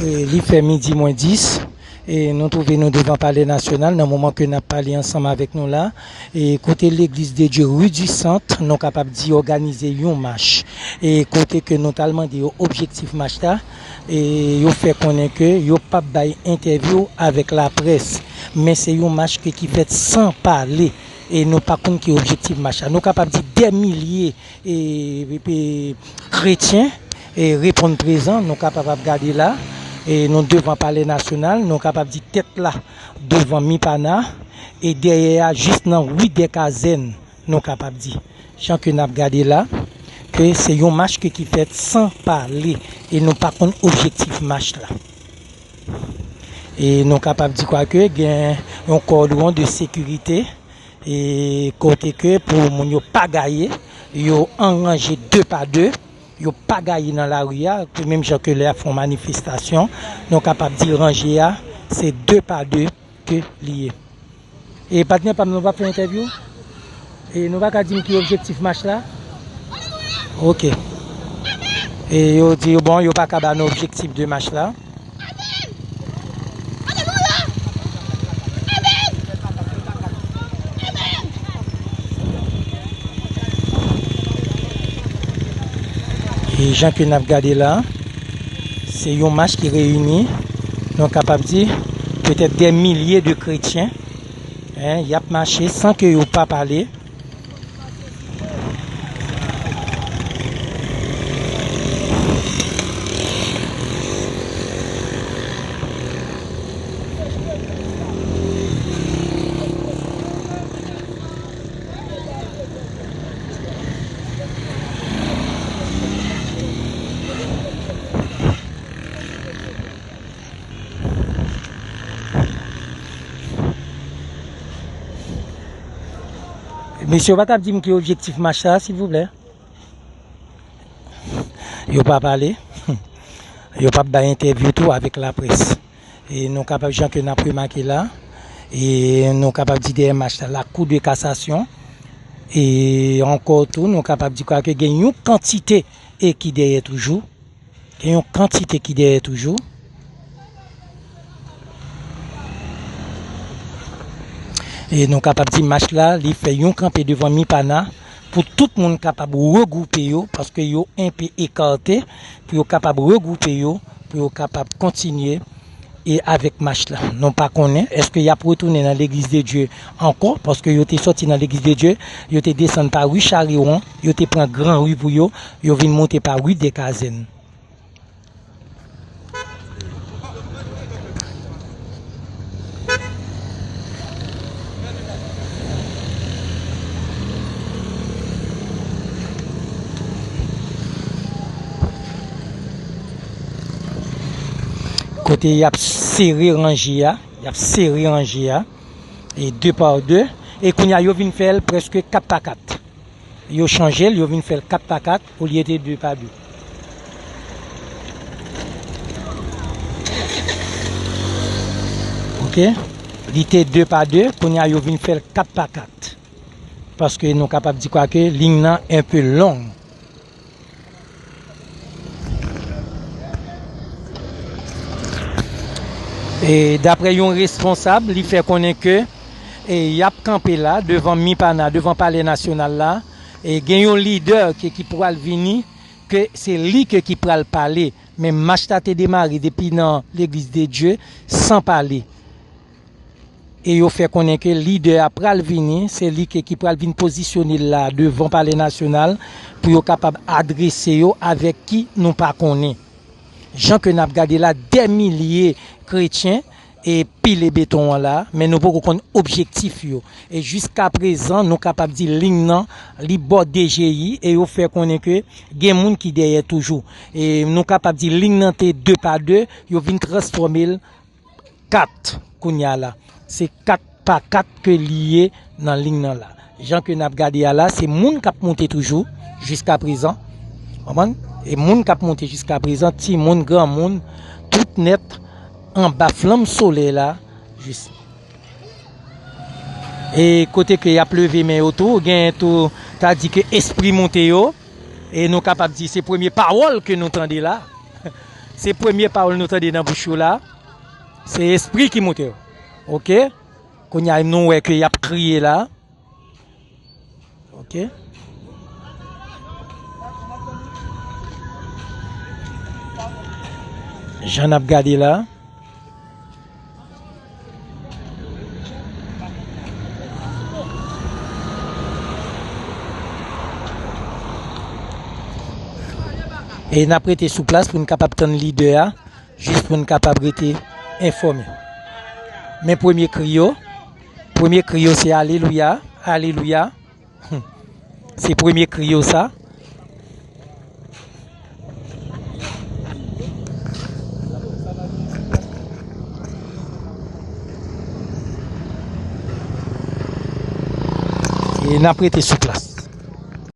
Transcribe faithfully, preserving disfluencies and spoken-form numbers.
E li fè midi mwens dis, e nou twouve nou devan Palè Nasyonal nan moman ke n ap pale ansanm avèk nou la. E kote Legliz de Dye Rue du Centre, nou kapab di, òganize yon mach. E kote ke nou t al mande yo objektif mach la, e yo fè konnen ke yo p ap bay entèvyou avèk laprès. Men se yon mach ke, ki fèt san pale. E nou pa konn ki objektif mach la. Nou kapab di dè milye e, e, kretyen, e, reponn prezan, nou kapab ap gade la, e, nou devan Palè Nasyonal, nou kapab di tèt la devan Mipana, e dèyè a jis nan ri dè Kazèn, nou kapab di. Jan ke n ap gade la, ke se yon mach ke ki fèt san pale, e nou pa konn objektif mach la. E nou kapab di kwa ke gen yon kòdwon de sekirite, e kote ke pou moun yo pa gaye, yo an ranje de pa de, yo pa gaye nan lari a, menm jan ke lè y ap fè yon manifestasyon, nou kapab di ranje a, se de pa de ke li ye. E patnè pa m, nou p ap fè entèvyou? E nou pa ka di m ki objektif mach la? Ok. E yo di, bon, yo pa ka ba nou objektif de mach la. E jan ke n ap gade la, se yon mach ki reyini, nou kapab di, petèt dè milye de kretyen, en, y ap mache san ke yo pa pale. Mesye, w pa t ap di m ki objektif mach la, silvouplè? Yo pa pale. Yo p ap bay entèvyou tou avèk laprès. E nou kapab, jan ke n ap remake la, e nou kapab di dèyè mach la, la Cour de cassation. E ankò tou, nou kapab di kwa ke gen yon kantite e ki dèyè toujou. Gen yon kantite ki dèyè toujou. E nou kapab di mach la, li fè yon kanpe devan Mipana pou tout moun kapab regwoupe yo, paske yo enpe ekate, pou yo kapab regwoupe yo, pou yo kapab kontinye e avèk mach la. Nou pa konnen, èske y ap retounen nan Legliz de Dye ankò, paske yo te sòti nan Legliz de Dye, yo te desann pa ri Chariwon, yo te pran gran ri pou yo, yo vin monte pa ri dè Kazèn. Kote y ap sere ranje a, y ap sere ranje a, e de pa de, e kounye a yo vin fè l prèske kat pa kat. Yo chanje l, yo vin fè l kat pa kat, olye de de pa de. Ok? Li te de pa de, kounye a yo vin fè l kat pa kat. Paske nou kapab di kwa ke liy nan enpe long. E daprè yon responsab, li fè konnen ke, e, y ap kanpe la, devan Mipana, devan Palè Nasyonal la, e gen yon lidè ke, ki pral vini, ke se li ke ki pral pale. Men mach la te demare depi nan Legliz de Dye, san pale. E yo fè konnen ke lidè a pral vini, se li ke ki pral vin pozisyone l la devan Palè Nasyonal pou yo kapab adrese yo avèk ki nou pa konnen. Jan ke n ap gade la, dè milye kretyen e pile beton an la, men nou poko konn objektif yo. E jiskaprezan, nou kapab di liy nan, li bò D G I, e yo fè konnen ke gen moun ki dèyè toujou. E nou kapab di liy nan te de pa de, yo vin transfòme l kat kounye a la. Se kat pa kat ke li ye nan liy nan la. Jan ke n ap gade a la, se moun k ap monte toujou, jiskaprezan. Konprann? E moun k ap monte jiskaprezan, timoun, granmoun, tout nèt, anba flanm solèy la, jis. E kote ke y ap leve men yo tou, genyen tou, ta di ke espri monte yo, e nou kapab di se premye pawòl ke nou tande la. Se premye pawòl nou tande nan bouch yo la. Se espri ki moute yo. Oke? Kounye a, nou wè ke y ap kriye la. Oke? Jan n ap gade la. E n ap rete sou plas pou n kapab tann lidè a, jis pou n kapab rete enfòme. Men premye kri yo, premye kri yo se alelouya, alelouya. Se premye kri yo sa. E n ap rete sou plas.